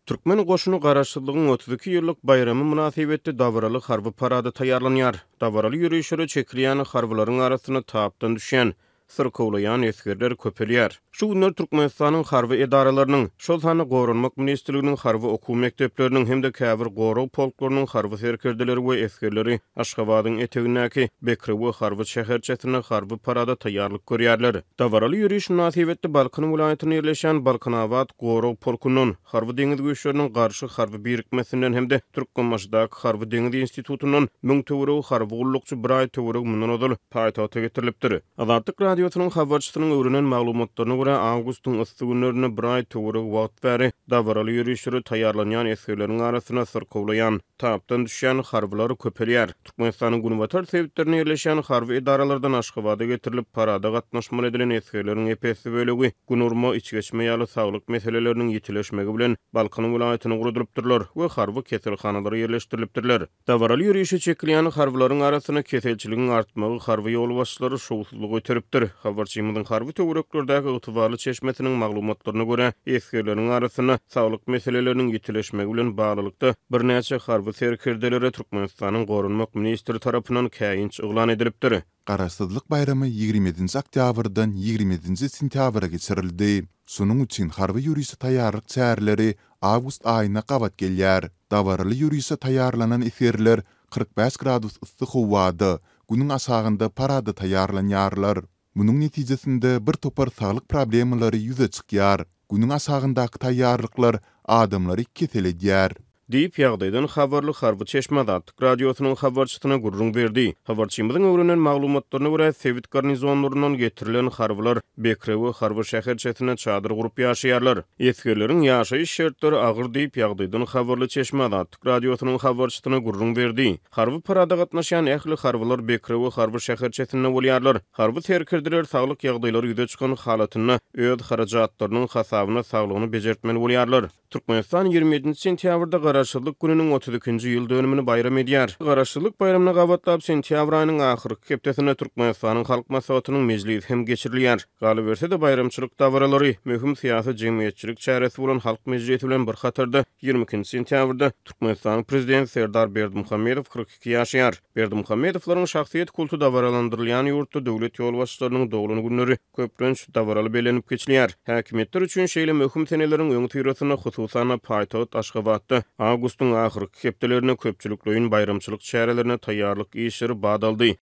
Türkmen goşuny Garaşsyzlygyň 32 ýyllyk baýramy mynasybetli dabaraly harby parada taýýarlanýar. Dabaraly ýörişlere çekilýän harbylaryň arasynda tapdan düşýän, syrkawlaýan esgerler köpelýär. Şu günler Türkmenistanyň harby edaralarynyň, şol sanda Goranmak ministrliginiň harby okuw mekdepleriniň hem-de käbir gorag polklarynyň harby serkerdeleri we esgerleri Aşgabadyň etegindäki Bekrewe harby şäherçesinde harby parada taýýarlyk görýärler. Dabaraly ýöriş mynasybetli Balkan welaýatynda ýerleşýän Balkanabat gorag polkundan, Harby-deňiz güýçleriniň Garşy harby birikmesinden hem-de Türkmenbaşydaky Harby-deňiz institutyndan 1000 töweregi harby gullukçy bir aý töweregi mundan ozal paýtagta getirilipdir. Azatlyk Radiosynyň habarçysynyň öwrenen maglumatlaryna görä, awgustyň yssy günlerinde bir aý töweregi wagt bäri dabaraly ýörişlere taýýarlanýan esgerleriň arasynda syrkawlaýan, tapdan düşýän harbylar köpelýär. Türkmenistanyň günbatar sebitlerinde ýerleşýän harby edaralardan Aşgabada getirilip, parada gatnaşmaly edilen esgerleriň ep-esli bölegi gün urma, içgeçme ýaly saglyk meseleleriniň ýitileşmegi bilen Balkan welaýatyna ugradylypdyrlar we harby keselhanalara ýerleşdirilipdirler. Dabaraly ýörişe çekilýän harbylaryň arasynda keselçiligiň artmagy harby ýolbaşçylary şowsuzlyga iteripdir. Habarçymyzyň harby töwereklerdäki ygtybarly çeşmesiniň maglumatlaryna görä, esgerleriň arasynda saglyk meseleleriniň ýitileşmegi bilen baglylykda, birnäçe harby serkerdelere Türkmenistanyň goranmak ministri tarapyndan käýinç yglan edilipdir. Garaşsyzlyk baýramy 27-nji oktýabrdan 27-nji sentýabra geçirildi. Şonuň üçin harby ýörişe taýýarlyk çäreleri awgust aýyna gabat gelýär. Dabaraly ýörişe taýýarlanan esgerler 45 gradus yssy howada, Günüň aşagynda parada taýýarlanýarlar. Munuň netijesinde bir topar saglyk problemalary ýüze çykýar. Günüň aşagyndaky taýýarlyklar adamlary kesel edýär. Diýip, ýagdaýdan habarly harby çeşme Azatlyk Radiosynyň habarçysyna gürrüň berdi. Habarçymyzyň öwrenen maglumatlaryna görä, sebit garnizonlaryndan getirilen harbylar Bekrewe harby şäherçesinde çadyr gurup ýaşaýarlar. Esgerleriň ýaşaýyş şertleri agyr diýip, ýagdaýdan habarly çeşme Azatlyk Radiosynyň habarçysyna gürrüň berdi. Harby parada gatnaşýan ähli harbylar Bekrewe harby şäherçesinde bolýarlar. Harby serkerdeler saglyk ýagdaýlary ýüze çykan halatynda öz harajatlarynyň hasabyna saglygyny bejertmeli bolýarlar. Türkmenistan 27-nji sentýabrda Garaşsyzlyk gününiň 32-nji ýyl dönümini baýram edýär. Garaşsyzlyk baýramyna gabatlap sentýabr aýynyň ahyrky hepdesinde Türkmenistanyň Halk Maslahatynyň mejlisi hem geçirilýär. Galyberse-de, baýramçylyk dabaralary, möhüm syýasy-jemgyýetçilik çäresi bolan Halk mejlisi bilen bir hatarda 22-nji sentýabrda Türkmenistanyň Prezidenti Serdar Berdimuhamedow 42 ýaşaýar. Berdimuhamedowlaryň şahsyýet kulty dabaralandyrylýan ýurtda döwlet ýolbaşçylarynyň doglan günleri köplenç dabaraly bellenip geçilýär. Häkimiýetler üçin şeýle möhüm seneleriň öňüsyrasynda, hususan-da, paýtagt Aşgabatda awgustyň ahyrky hepdelerinde köpçülikleýin baýramçylyk çärelerine taýýarlyk işleri bat aldy.